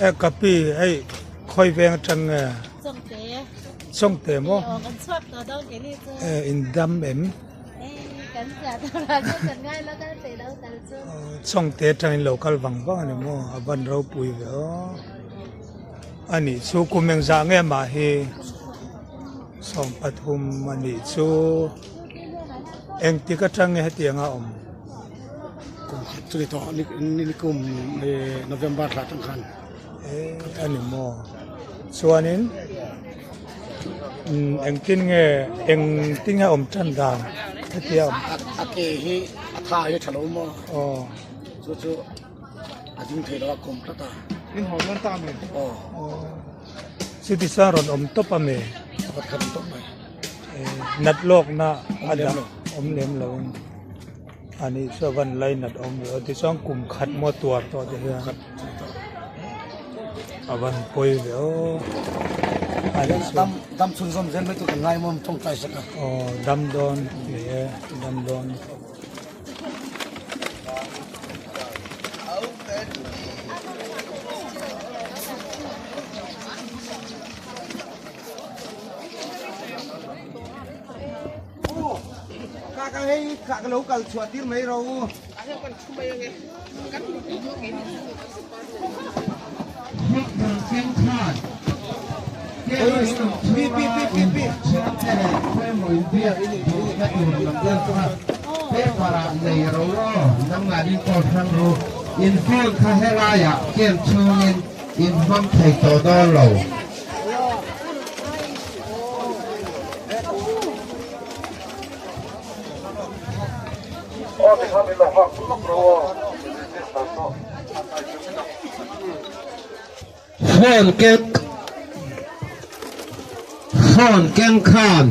E ka pi hei khawi veng atang nge? Chawngte. Chawngte maw? Aw kan chhuak tawh dawn ke ni chu. E in dam em? E kan zia tawh lah chu kan ngai lo kal thei lo kal chu. Chawngte atangin lo kal vang vang a ni maw? A ban ropui ve aw. A nih chu kum engzah nge mah hi? 13 a nih chu. Engtik atang nge hetiang a awm? Kum khat chu ni tawh ni kum November thla atang khan. E a ni maw? Chuanin engtin nge engtin nge awm tan dan hetia awm? A ke hi a tha hi a tha lo maw? Aw. Chu chu a ding thei lo a kawm tlat a. In haw dawn ta mi? Aw. Chuti chuan rawn awm tawp a mi? Pakhat khat awm tawp mai. Nat lawkna a dang awm lem lo in. A nih chu a van lainat awm ve aw tichuan kum khat maw tuar tawh te hian a van pawi ve aw a nih chu dam chhun zawm zel mai chu kan ngai maw tawngtai sak a aw dam dawn ni e dam dawn. Kha ka hei kha ka lo kal chhuah tir mai ro u. Pi pi pi pi pi. In phone kha helaiah camp chhungin in hmang thei tawh dawn lo. Phone keng Phone keng khan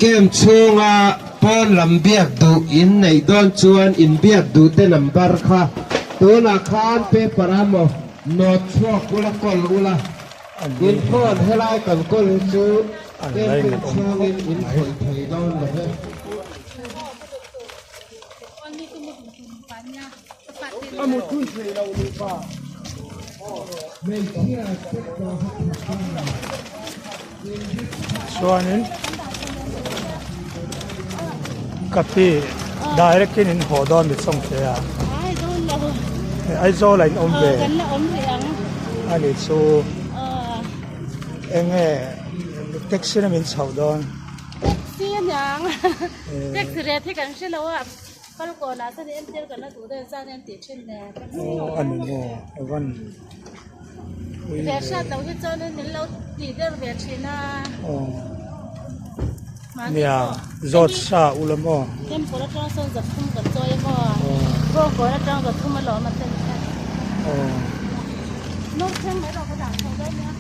camp chhunga pawn lam biak duh in neih dawn chuan in biak duh te number kha tunah khan paper a maw nawt chhuak ula kawl ula in phone helai kan kawl hi chu camping chhungin in khawih thei dawn lo ve. Chuanin ka pi direct in in haw dawn ni chawng che a Aizawl ah in awm ve a ni chu enge taxi na min chhoh dawn. Taxi aniang taxi rate hi kan hre lo a. Falkawnah chuan entir kan la duh deuh zan en tih thin nen. Aw a ni maw a van ui ve. Hriat loh hi chuanin min lo tih der ve thin a. Aw nia zawt sa ula maw. Temple atang sawn zathum kan chawi a maw. Bawngkawn atang zathum a lawm a ten khan. Aw. Nau thleng mai rawh ka dah chho dawn nia.